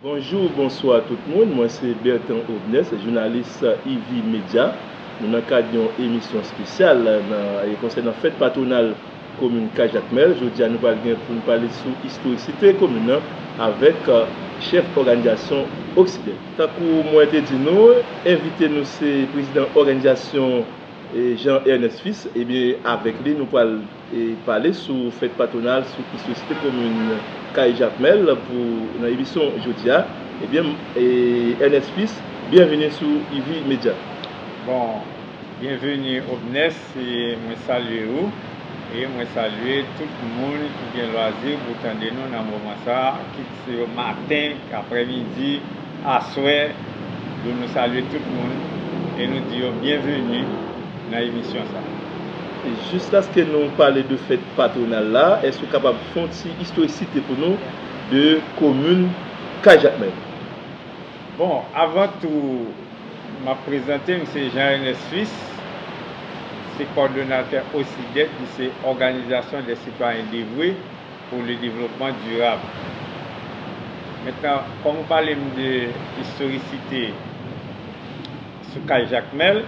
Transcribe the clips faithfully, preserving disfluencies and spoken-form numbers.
Bonjou, bonswa tout moun. Mwen se Bertrand Obnes, jounalis I V I Media. Nou nan kad yon emisyon espesyal nan, e konsènan fèt patwonal komin Kay Jakmèl. Jodi a, nou pral gen pou n pale sou istorisite komin nan avèk, e, chèf òganizasyon Oksidet. Tankou mwen te di nou, envite nou se prezidan òganizasyon, e, Jean Ernest Fils. Ebyen, avèk li, nou pral, e, pale sou fèt patwonal, sou istorisite komin Kay Jakmèl pou nan emisyon jodi a. Ebyen, e, Ernest Fils, byenveni sou I V I Media. Bon, byenveni Obnes, e mwen salye ou, e mwen salye tout moun ki gen lwazi pou tande nou nan moman sa a, kit se yo maten, aprèmidi, aswè, nou salye tout moun, e nou di yo byenveni nan emisyon sa a. E jiskaske nou pale de fèt patwonal la, èske w kapab fè yon ti istorisite pou nou de komin Kay Jakmèl? Bon, avan tou, m ap prezante m, se Jean Ernest Fils, se kòdonatè Osidet, ki se Organisation des Citoyens Dévoués pour le Développement Durable. Mentnan, kòm ou pale m de istorisite sou Kay Jakmèl,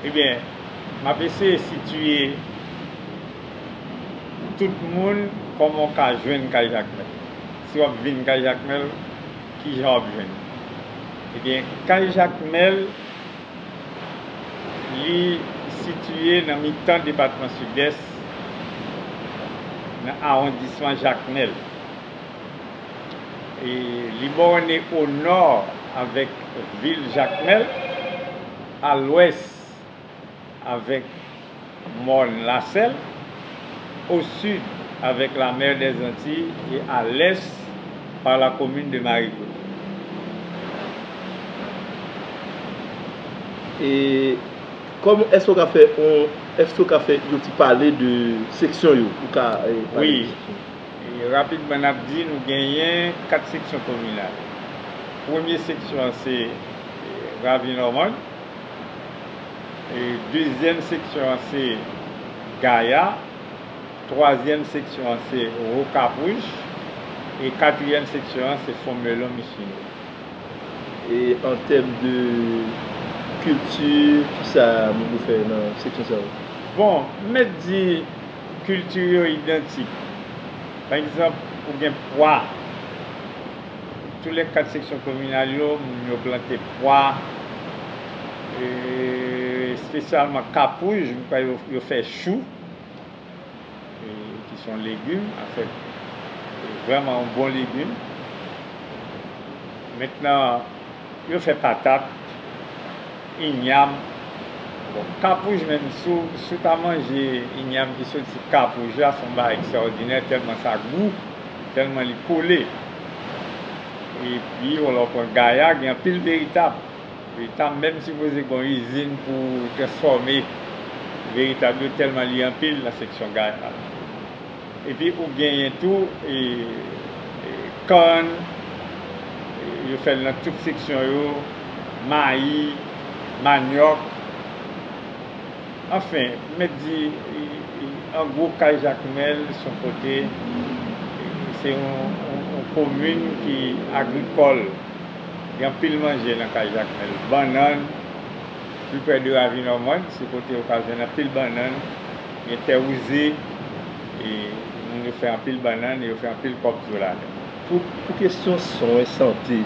ebyen, m ap eseye sitiye tout moun kòman w ka jwenn Kay Jakmèl. Si w ap vin Kay Jakmèl, kijan w ap jwenn? Ebyen, Kay Jakmèl, li sitiye nan mitan depatman Sidès, nan awondisman Jakmèl. E li bòne o nò avèk vil Jakmèl, a lwès avèk mòn Lasèl, au sud avec la mer des Antilles et à l'est par la commune de Marigot. E kòm, èske w ka fè yon, èske w ka fè yon ti pale de seksyon yo? Ou ka, e, pale Wi. de seksyon. E rapidman, n ap di nou genyen kat seksyon kominal. Premye seksyon an se, e, Ravin Òmàn. E dezyèm seksyon an se Gaya. Twazyèm seksyon an se Wokapwouj. E katriyèm seksyon an se Fon Melon Michino. E an tèm de kilti, kisa moun yo fè nan seksyon sa yo? Bon, m mèt di kilti yo idantik. Pa egzanp, ou gen pwa. Tou lè kat seksyon kominal yo, moun yo plante pwa. E espesyalman Kapwouj, m kwè yo, yo fè chou, e, ki se yon legim, anfèt, e, vrèman yon bon legim. Mentnan, yo fè patat, inyam. Bon, Kapwouj menm, si w, si w ta manje inyam ki soti Kapwouj la, se yon bagay ekstraòdinè, tèlman sa gou, tèlman li kole. Epi, w lè w pran Gaya, gen anpil veritab. Eta menm sipoze gen yon izin pou transfòme veritab yo tèlman li anpil nan seksyon Gaya la. Epi ou genyen tou, e, e, kann, e, yo fè l nan tout seksyon yo, mayi, manyòk. Anfen, m mèt di, e, e, an gwo, Kay Jakmèl se yon kote, e, se yon, yon, yon komin ki agrikòl. Gen anpil manje nan Kay Jakmèl. Bannann, pli prè de Ravin Òmàn, se kote ou ka jwenn anpil bannann. Gen tè wouze, e moun yo fè anpil bannann, e yo fè anpil kòb sou ladan. Pou, pou kesyon swen, sante,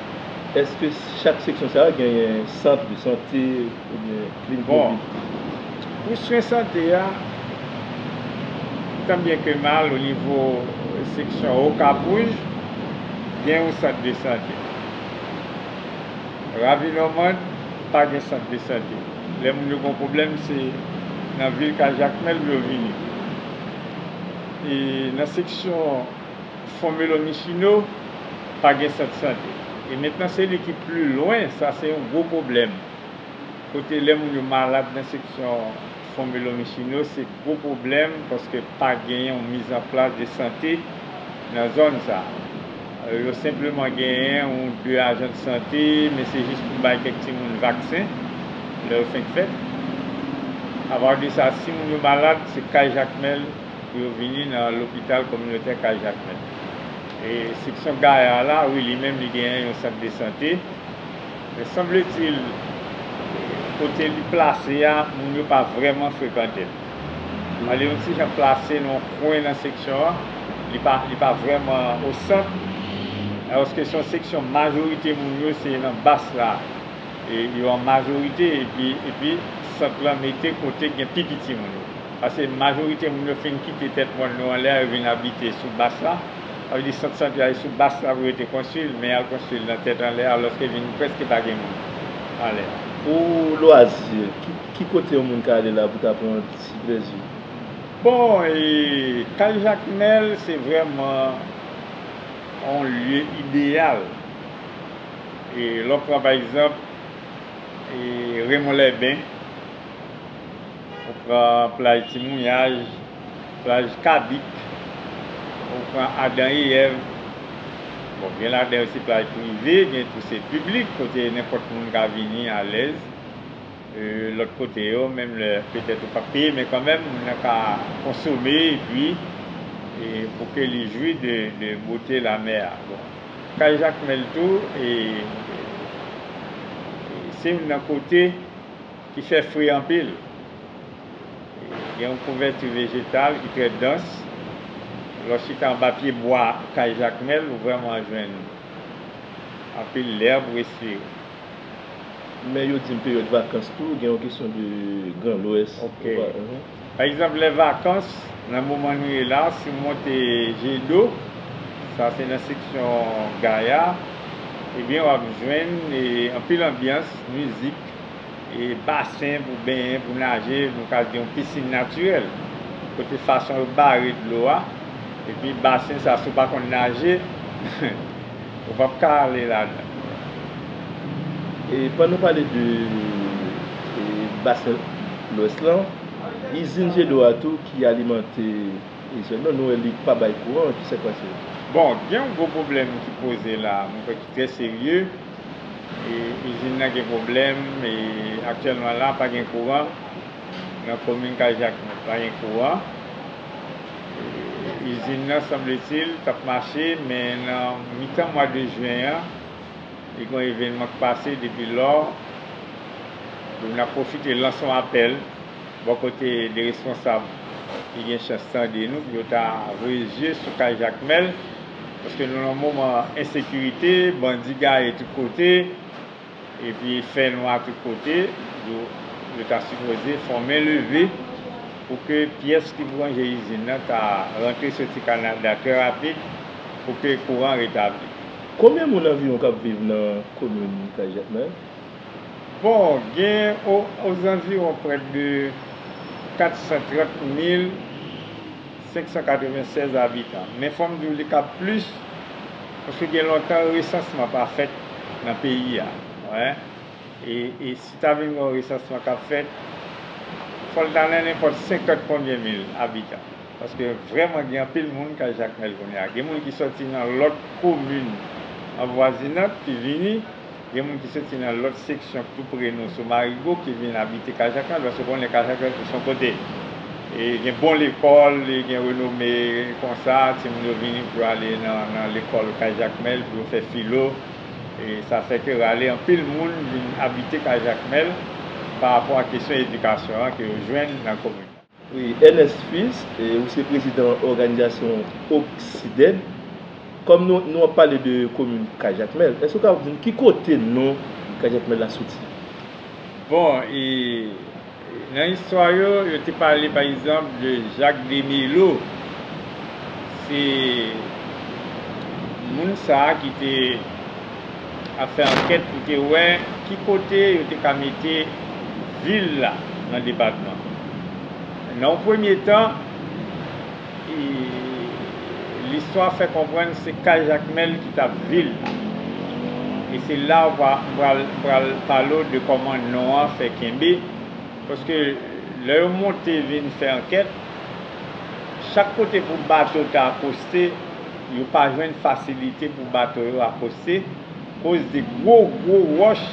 èske chak seksyon sa yo genyen sant de sante oubyen klinik Bon, mobile? Pou swen sante a, tanbyen ke mal, o nivo seksyon Okap Wouj, gen yon sant de sante. Ravin Òmàn pa gen sant de sante. Lè moun yo gen yon pwoblèm, se nan vil Kay Jakmèl pou yo vini. E nan seksyon Fon Melon Michino, pa gen sant sante. E mentnan, seli ki pli lwen, sa se yon gwo pwoblèm. Kote lè moun yo malad nan seksyon Fon Melon Michino, se gwo pwoblèm paske pa genyen yon mizanplas de sante nan zòn sa. Yo senpleman genyen yon de ajan de sante, men se jis pou bay kèk timoun vaksen lè yo fenk fèt. Apa de sa, si moun yo malad, se Kay Jakmèl pou yo vini nan lopital kominotè Kay Jakmèl. E seksyon Gaya la, wi, li menm li genyen yon sant de sante. Men sanbletil, kote li plase a, moun yo pa vrèman frekante l. Pale yon ti jan plase nan yon kwen nan seksyon an, li pa, li pa vrèman o sant. Alòske se yon seksyon majorite moun yo se nan bas la, e yo an majorite, epi, epi sant lan mete kote gen pi piti moun yo. Paske majorite moun yo fin kite tèt mòn yo anlè a, yo vin abite sou bas la. Sa vle di sant sante a se sou bas la pou yo te konstwi l, men y al konstwi l nan tèt anlè a, alòske vin prèske pa gen moun anlè a. Pou lwazi, ki, ki kote yon moun ka ale la pou ta pran ti plezi? Bon, e, Kay Jakmèl, se vrèman yon lye ideyal. E lè w pran, pa egzanp, e, Raymond Lèben, ou pran plaj Timouyaj, plaj Kabik, ou pran Adan e Èv. Bon, gen ladan yo se plaj prive, gen tou se piblik, kote nenpòt moun ka vini alèz. E, lòt kote yo, menm lè petèt ou p ap peye, men kanmenm, moun nan ka konsome, epi, e, pou ke li jwi de, de bote lamè a. Bon. Kay Jakmèl tou, e, e, se youn nan kote ki fè fre anpil. E, gen yon kouvèti vejetal ki trè dans. Lè w chita anba pye bwa Kay Jakmèl, ou vrèman jwenn anpil lè pou respire. Men yo di m peryòd vakans tou, gen yon kesyon de Gran Lwès. Ok. Ou pa, mhm. Pa egzanp, lè vakans, nan moman nou ye la, si w monte Jedo, sa se nan seksyon Gaya, ebyen, w ap jwenn, e, anpil anbyans, mizik, e, basen pou benyen, pou naje, nou ka di yon pisin natirèl. Kote fason yo bare dlo a, epi basen sa, si w pa konn naje, ou p ap ka ale ladan. E pandan w pale de, e, basen Lwès lan, izin Jedo a tou ki alimante, e, zòn nan, nou wè li pa bay kouran, kisa k pase? Bon, gen yon gwo pwoblèm ki poze la, mwen kwè ki trè serye. E, izin nan gen pwoblèm, e, aktyèlman la, pa gen kouran. Nan komin Kay Jakmèl, pa gen kouran. E, izin nan, sanbletil, t ap mache, men nan mitan mwa de jen an, li gen yon evènman k pase depi lò. Donk, n ap pwofite lanse yon apèl bò kote de responsab ki gen chans tande nou, pou yo ta voye zye sou Kay Jakmèl, paske nou nan moman ensekirite, bandi gaye tout kote, epi fè nwa tout kote, yo, yo ta sipoze fè yon men leve pou ke pyès ki pou ranje izin nan ta rantre soti Kanada trè rapid pou ke kouran retabli. Konbyen moun anviwon k ap viv nan komin Kay Jakmèl? Bon, gen o, ozanviwon prè de kat san trant mil senk san katrevennsèz abitan. Men fò m di w li ka plis, paske gen lontan resansman pa fèt nan peyi a. Wè. E, e si ta vin gen yon resansman k ap fèt, fò l ta nan nenpòt senkant konbyen mil abitan. Paske vrèman gen anpil moun Kay Jakmèl kounye a. Gen moun ki sòti nan lòt komin anvwazinant ki vini, gen moun ki soti nan lòt seksyon tou pre nou sou Marigo ki vin abite Kay Jakmèl, paske w konnen Kay Jakmèl se yon kote, e, gen bon lekòl, e, gen renome konsa, timoun yo vini pou yo ale nan, nan lekòl Kay Jakmèl pou yo fè filo. E sa fè ke rale anpil moun vin abite Kay Jakmèl pa rapò a kesyon edikasyon an ke yo jwenn nan komin nan. Wi, Ernest Fils, e, ou se prezidan òganizasyon Oxided. Kòm nou, nou ap pale de komin Kay Jakmèl, èske w ka di m ki kote non Kay Jakmèl la soti? Bon, e, nan istwa yo, yo te pale, pa egzanp, de Jak Demelo. Se moun sa a ki te ap fè ankèt pou te wè ki kote yo te ka mete vil la nan depatman. Nan yon premye tan, e, listwa fè konprann se Kay Jakmèl ki t ap vil la. E se la w pa, m pral, m pral pale w de kòman non an fè kenbe. Paske lè yo monte vin fè ankèt, chak kote pou bato ta akoste, yo pa jwenn fasilite pou bato yo akoste, koz de gwo, gwo wòch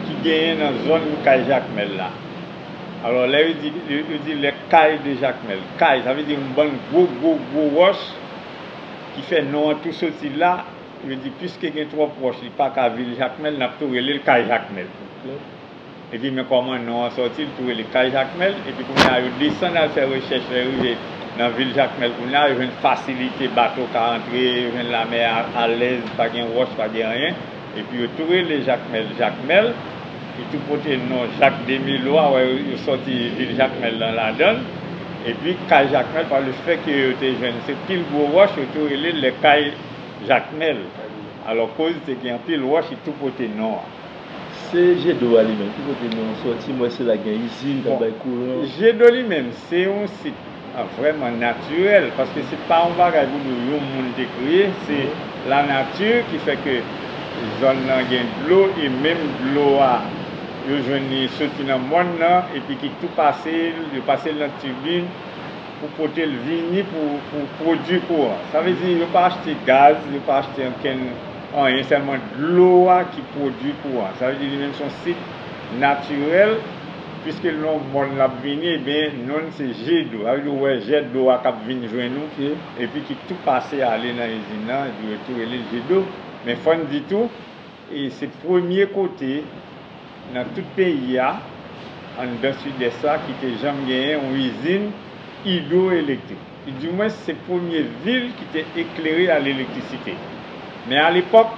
ki genyen nan zòn Kay Jakmèl la. Alò, lè yo di, yo, yo di les cailles de Jakmèl. Kay, sa vle di yon bann gwo, gwo, gwo wòch Ki fè non an tou soti la, yo di piske gen twòp wòch, li pa ka Vil Jakmèl, n ap tou rele l Kay Jakmèl. Epi men kòman non an sòti, l tou rele Kay Jakmèl, epi kounye a yo desann al fè rechèch, lè yo rive nan Vil Jakmèl kounye a, yo jwenn fasilite, bato ka antre, yo jwenn lamè a- alèz, pa gen wòch, pa gen anyen, epi yo tou rele Jakmèl Jakmèl, ki tou pote non Jak de Milo a, wè yo, yo sòti Vil Jakmèl lan ladan l, epi Kay Jakmèl, pa le fè ke yo te jwenn se pil gwo wòch, yo tou rele l lè Kay Jakmèl. Alò, koz te gen anpil wòch, li tou pote non an. Se Jedo a li menm, ki kote non an sòti? M wè se la gen izin k ap bay kouran. Jedo li menm, se yon sit vrèman natirèl, paske se pa yon bagay pou di yon moun te kreye, se lanati ki fè ke zòn nan gen dlo, e menm dlo a, yo jwenn li soti nan mòn nan, epi ki tou pase, yo pase l nan tibin, pou pote l vini pou, pou pwodui kouran. Sa vle di, yo pa achte gaz, yo pa achte ankenn anyen, sèlman dlo a ki pwodui kouran. Sa vle di, li menm se yon sit natirèl, piske l nan yon mòn l ap vini, ebyen, non l se Jedo. Sa vle di, ou wè jèt dlo a k ap vin jwenn ou, epi ki tou pase ale nan izin nan, epi yo tou rele l Jedo. Men fò n di tou, e se premye kote nan tout peyi a, anndan Sidès la, ki te janm genyen yon izin idwoelektrik. Di mwens, se premye vil ki te eklere a elektrisite. Men alepòk,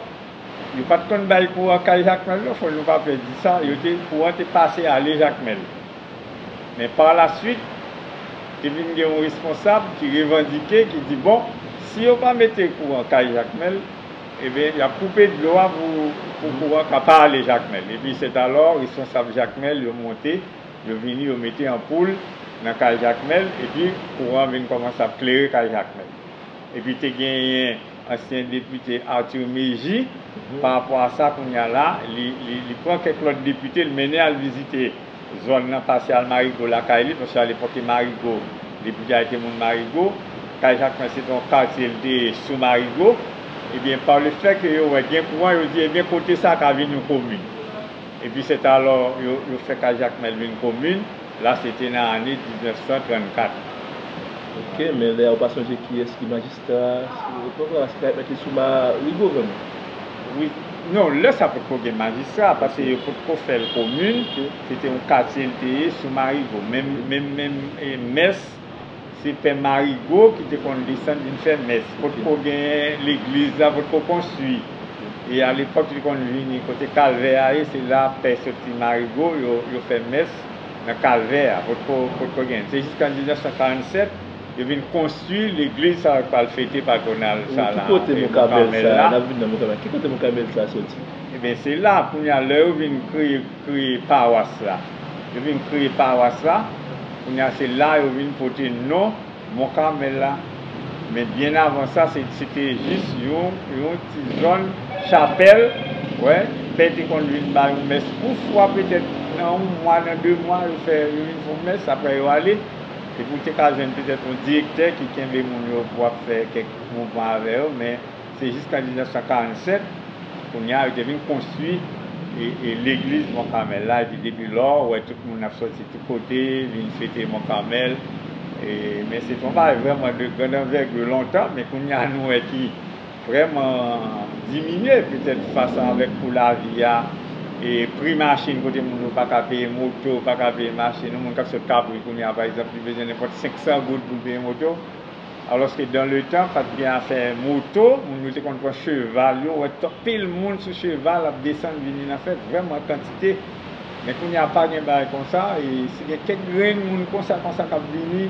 yo pa t konn bay kouran kay Jakmèl non, fò nou pa pè di sa, yo te, kouran te pase ale Jakmèl. Men pa la swit, te vin gen yon responsab ki revandike, ki di, bon, si yo pa mete kouran kay Jakmèl, ebyen, y ap koupe dlo a pou, pou kouran ka pa ale Jakmèl. Epi, sètalò, responsab Jakmèl yo monte, yo vini, yo mete anpoul nan kay Jakmèl, epi kouran vin kòmanse ap klere kay Jakmèl. Epi, te genyen ansyen depite Arthur Meji, pa rapò a sa, kounye a la, li, li, li pran kèk lòt depite, l mennen al vizite zòn nan, pase al Marigo lakay li, paske alepòk e Marigo, depite a te moun Marigo, kay Jakmèl se te yon katye l te ye sou Marigo. Ebyen, pa le fè ke yo wè gen kouran, yo di, ebyen, kote sa ka vin yon komin. Epi, sètalò, yo, yo fè kay Jakmèl vin komin. La, se te nan ane diznèf san trannkat. Ok, men lè a ou pa sonje kiyès ki majistra, se epòk la, se ta mete sou Marigo vrèman. Wi, non, lè sa potko gen majistra, paske yo potko fè l komin, se te yon katye l te ye sou Marigo. Menm, menm, menm e, mès, se pè Marigo ki te konn desann vin fè mès. Potko gen legliz la, potko konstwi. E alepòk, li konn vini kote Kalvè a ye, se la pè soti Marigo, yo, yo fè mès nan Kalvè a, potko, potko gen. Se jiskan diznèf san karannsèt, yo vin konstwi legliz sa yo k pral fete patwonal sa la. Ki kote Mont Carmel sa? N ap vin nan Mont Carmel. Ki kote Mont Carmel sa soti? Ebyen, se la, kounye a, lè yo vin kreye, kreye pawas la. Yo vin kreye pawas la, kounye a, se la yo vin pote non Mont Carmel la. Men byen avan sa, se, se te jis yon, yon ti zòn chapèl. Wè, pè te konn vin bay yon mès pou fwa, petèt nan yon mwa, nan de mwa, yo fè, yo vin fè yon mès, apre yo ale. Epi ou te ka jwenn petèt yon direktè ki kenbe moun yo pou ap fè kèk mouvman avè yo, men se jiskan diznèf san karannsèt, kounye a, yo te vin konstwi e, e legliz Mont Carmel la, epi depi lò, ou wè tout moun ap sòti tout kote, vin fete Mont Carmel. E, men se te yon bagay vrèman de grande envergure lontan, men kounye a, nou wè ki vrèman diminye, petèt fas avèk kou lavi a, e pri machin kote moun yo pa ka peye moto, pa ka peye machin, yon moun k ap sot Kapri kounye a, pa egzanp, li bezwen nenpòt senk san goud pou l peye moto. Alòske dan le tan, pa t gen afè moto, moun yo te konn pran cheval yo, ou wè t-, anpil moun sou cheval ap desann vini nan fèt, vrèman kantite. Men kounye a pa gen bagay konsa, e si gen kèk grenn moun konsa, konsa k ap vini,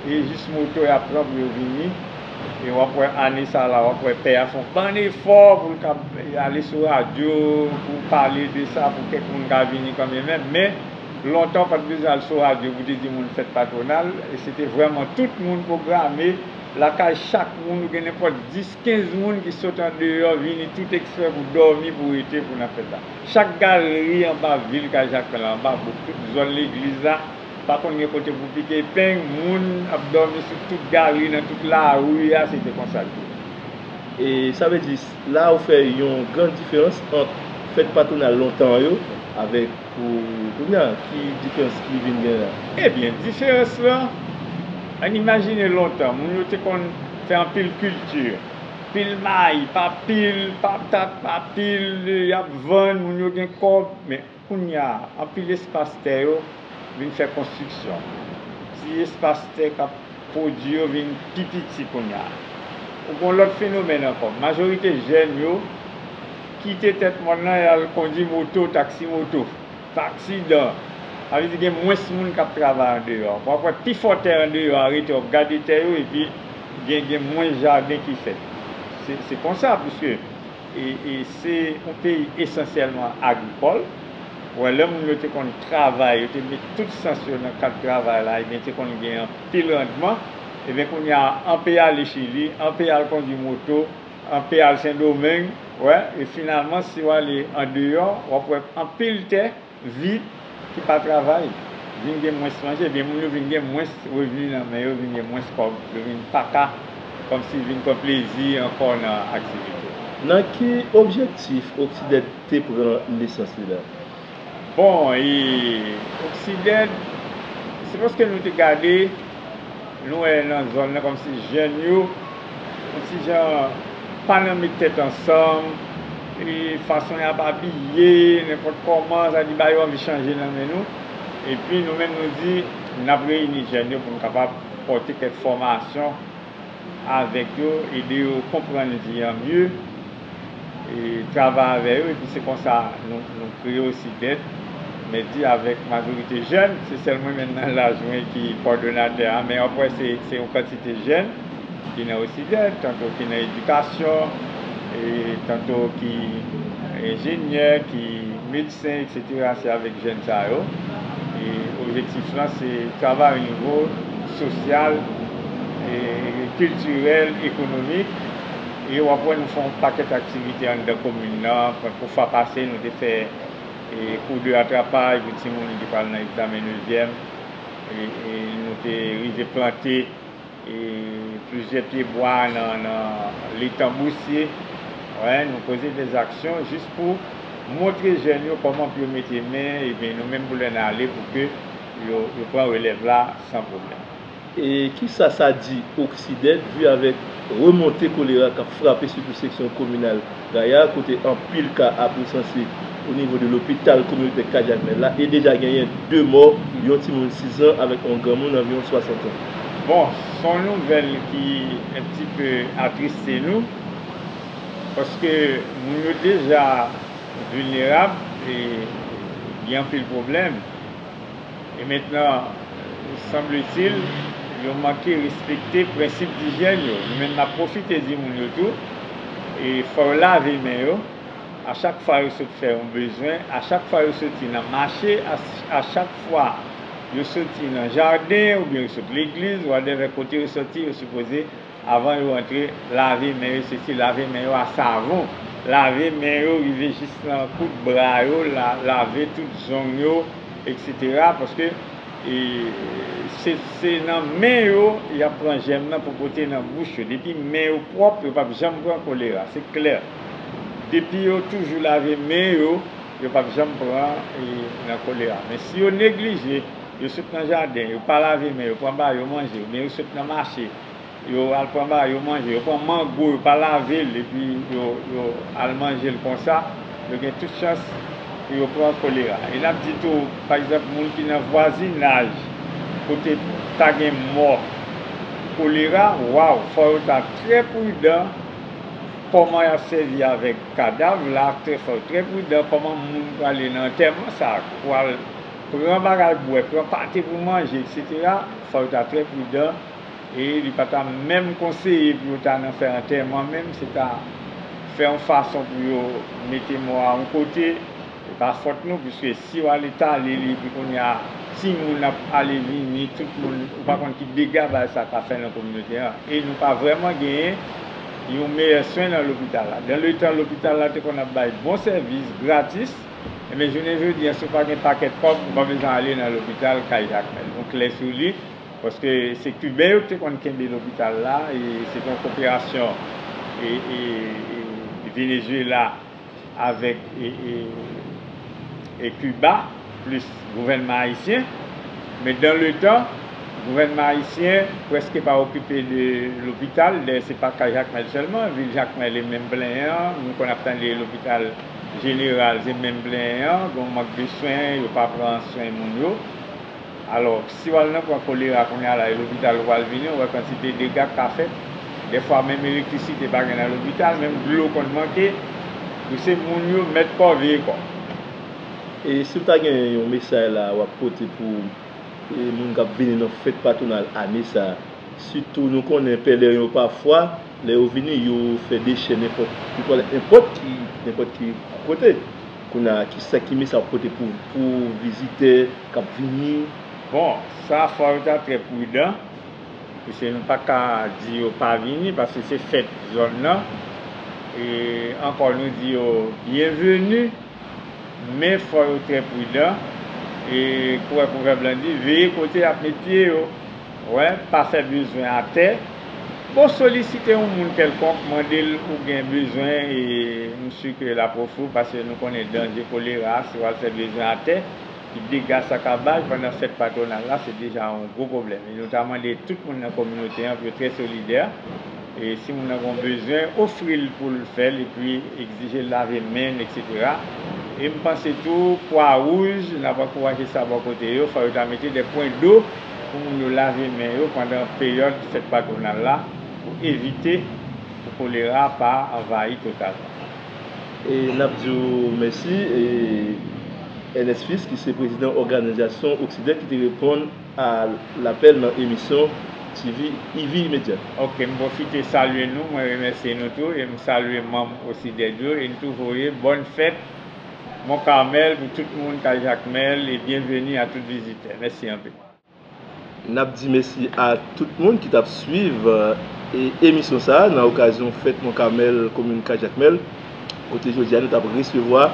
e jis moto y ap pran pou yo vini. E w ap wè ane sa la, w ap wè pè a fè yon bann efò pou l ka ale sou radyo, pou pale de sa, pou kèk moun ka vini kanmenm. Men, lontan, w pa t bezwen al sou radyo pou te di moun fèt patwonal, e se te vrèman tout moun pwograme, lakay chak moun, ou gen nenpòt dis, kenz moun ki sot andeyò, vini tout eksprè pou dòmi, pou rete, pou nan fèt la. Chak galri anba vil Kay Jakmèl, anba bouk, tout zòn legliz la, pa konn gen kote pou pike epeng, moun ap dòmi sou tout galri, nan tout lari a, se te konsa l te ye. E sa vle di, la ou fè yon gran diferans ant fèt patwonal lontan yo avèk pou kounye a, ki diferans ki vin gen la? Ebyen, diferans lan, ann imajine lontan, moun yo te konn fè anpil kilti. Pil mayi, pa pil, patat, pa pil, y ap vann, moun yo gen kòb. Men kounye a, anpil espas tè yo vin fè konstriksyon. Ti espas tè k ap pwodui yo vin pi piti kounye a. Ou gen yon lòt fenomèn ankò. Majorite jèn yo kite tèt mòn nan, y al kondui moto, taksi moto. Aksidan. Sa vle di gen mwens moun k ap travay andeyò. W ap wè pifò tè andeyò a rete, w ap gade tè yo, epi gen, gen mwens jaden ki fèt. Se, se konsa, piske e, e se yon peyi esansyèlman agrikòl. Ou wè, lè moun yo te konn travay, yo te met tout sans yo nan kad travay la, ebyen, te konn gen anpil randman. Ebyen, kounye a, anpe ale Chili, anpe al kondui moto, anpe al Sendomeng, wè, e finalman, si w ale andeyò, w ap wè anpil tè vid ki pa travay, vin gen mwens manje, ebyen moun yo vin gen mwens revni nan men yo, vin gen mwens kòb, yo vin pa ka, kòmsi vin pran plezi ankò nan aktivite. Nan ki objektif Oxyded te pran nesans li la? Bon, e Oxyded, se paske nou te gade, nou wè nan zòn nan kòmsi jèn yo, yon ti jan pa nan met tèt ansanm, e fason y ap abiye, nenpòt kòman, sa di ba yo anvi chanje nan men nou. Epi nou menm nou di, n ap reyini jèn yo pou nou kapab pòte kèk fòmasyon avèk yo, ede yo konprann vi an mye, e travay avè yo, epi se konsa nou, nou kreye Oxyded, men di avèk majorite jèn, se sèl mwen menm nan laj mwen ki kòdonatè a, men w ap wè se, se yon kantite jèn ki nan Oxyded, tanto ki nan edikasyon, e tanto ki enjenyè, ki medsen, etsetera, se avèk jèn sa yo. E objektif lan, se travay o nivo sosyal, e kiltirèl, ekonomik. E w ap wè nou fè yon pakèt aktivite anndan komin nan. Pou fwa pase, nou te fè e, kou de atrapay pou timoun ki pral nan egzamen nezyèm. E, e nou te rive plante e, plizyè pye bwa nan, nan letan Bousye. Wè, nou poze de aksyon jis pou montre jèn yo kòman pou yo mete men, ebyen, nou menm pou lè n ale pou ke yo, yo pran relèv la san pwoblèm. E kisa sa di Oxyded, vi avèk remonte kolera k ap frape sitou seksyon kominal Gaya, kote anpil ka ap resanse o nivo de lopital kominotè Kajak Mèl la, e deja genyen de mò, yon timoun sis zan avèk yon granmoun anviwon swasant an. Bon, se yon nouvèl ki un petit peu atriste nou, paske moun yo deja vilnerab e gen anpil pwoblèm. E mentnan, sanble-t-il, yo manke respekte prensip dijyèn yo. Nou menm n ap pwofite di moun yo tou, e fò yo lave men yo a chak fwa yo sot fè yon bezwen, a chak fwa yo soti nan mache, a, a chak fwa yo soti nan jaden oubyen yo sot legliz, whatever kote yo soti, yo sipoze avan yo antre, lave men yo, sesi lave men yo a savon, lave men yo rive jis nan kout bra yo, la, lave tout zong yo, etsetera. Paske e, se, se nan men yo y ap pran jèm nan pou pote nan bouch yo. Depi men yo pwòp, yo p ap janm pran kolera, se klè. Depi yo toujou lave men yo, yo p ap janm pran e, nan kolera. Men si yo neglije, yo sot nan jaden, yo pa lave men yo, pran ba yo manje, oubyen yo sot nan mache, yo al pran ba yo manje, yo pran mango, yo pa lave l, epi yo, yo al manje l konsa, yo gen tout chans pou yo pran kolera. E n ap di tou, pa egzanp, moun ki nan vwazinaj kote ta gen mò kolera, waw, fò yo ta trè pridan kòman y ap sèvi avèk kadav la, trè, fò yo trè pridan kòman moun prale nan antèman sa, pral pran bagay bwè, pran pate pou manje, etsetera, fò yo ta trè pridan. E li pa ta menm konseye pou yo ta nan fè antèman menm, se ta fè yon fason pou yo mete mò a yon kote, e pa fòt nou, piske si yo al etale li, epi kounye a, timoun ap ale vini, tout moun, ou pa konn ki dega bagay sa ka fè nan kominote a. E nou pa vrèman genyen yon meyè swen nan lopital la. Dan letan lopital la te konn ap bay bon sèvis, gratis, ebyen, jounen jodi a, si w pa gen pakèt kòb, ou pa bezwen ale nan lopital kay Jakmèl. Nou klè sou li. Paske se Kiben yo ki te konn kenbe lopital la, e se te yon koperasyon e, e, e Venezuela avèk e, e, e Kiba, plis gouvènman ayisyen. Men dan letan, Gouvènman ayisyen prèske pa okipe de lopital, dayè se pa ka Jakmèl sèlman, vil Jakmèl e menm plenyen an, nou konn ap tande lopital jeneral se menm plenyen an, gen yon mank de swen, yo pa pran swen moun yo. Alò, si w al nan pwen kolera kounye a la, e lopital ou pral vini, ou wè kantite dega k ka fèt. Dèfwa menm elektrisite pa gen nan lopital, menm dlo konn manke. Pou se moun yo mèt kò veye kò. E si w ta gen yon mesaj la w ap pote pou e moun k ap vini nan fèt patwonal ane sa a. Sitou nou konnen pèleren yo pafwa, lè yo vini, yo fè dechè nenpòt, yo twalèt nenpòt ki, nenpòt ki kote. Kounye a, kisa ki mesaj w ap pote pou, pou vizitè k ap vini? Bon, sa fò yo ta trè pridan, piske nou pa ka di yo pa vini, paske se fèt zòn nan. E ankò nou di yo byenveni. Men fò yo trè pridan, e kwè pwovèb lan di, veye kote y ap met pye yo. Wè, pa fè bezwen atè. Bon, solisite yon moun kèlkonk, mande l ou gen bezwen, e m si ke l ap ofri w, paske nou konnen danje kolera, si w al fè bezwen atè, ki dega sa ka bay pandan fèt patwonal la, se deja yon gwo pwoblèm. E nou ta mande tout moun nan kominote an pou yo trè solidè. E si moun nan gen yon bezwen, ofri l pou l fè l epi egzije l lave men l, etsetera. E m panse tou, Kwa Wouj, n ap ankouraje sa bò kote yo, fò yo ta mete de pwen do pou moun yo lave men yo pandan peryòd fèt patwonal la pou evite pou kolera pa anvayi totalman. E n ap di w mèsi, e Ernest Fils, ki se prezidan òganizasyon Oksidan, ki te reponn a lapèl nan emisyon T V, E V Media. Ok, m pwofite salye nou, mwen remèsye nou tou, e m salye manm Osided yo, e n tou voye bòn fèt Mont Carmel pou tout moun kay Jakmèl, e byenveni a tout vizitè. Mèsi anpil. N ap di mèsi a tout moun ki t ap swiv, e, emisyon sa a nan okazyon fèt Mont Carmel, komin Kay Jakmèl, kote jodi a nou t ap resevwa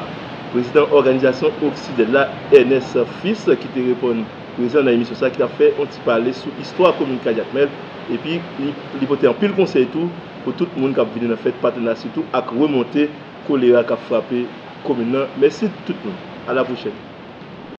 prezidan òganizasyon Oksidan la, Ernest Fils, ki te reponn prezan nan emisyon sa a, ki t ap fè yon ti pale sou istwa komin Kay Jakmèl. Epi, li, li pote anpil konsèy tou pou tout moun k ap vini nan fèt patwonal, sitou ak remonte kolera k ap frape komin nan. Mèsi tout moun. A la pwochèn.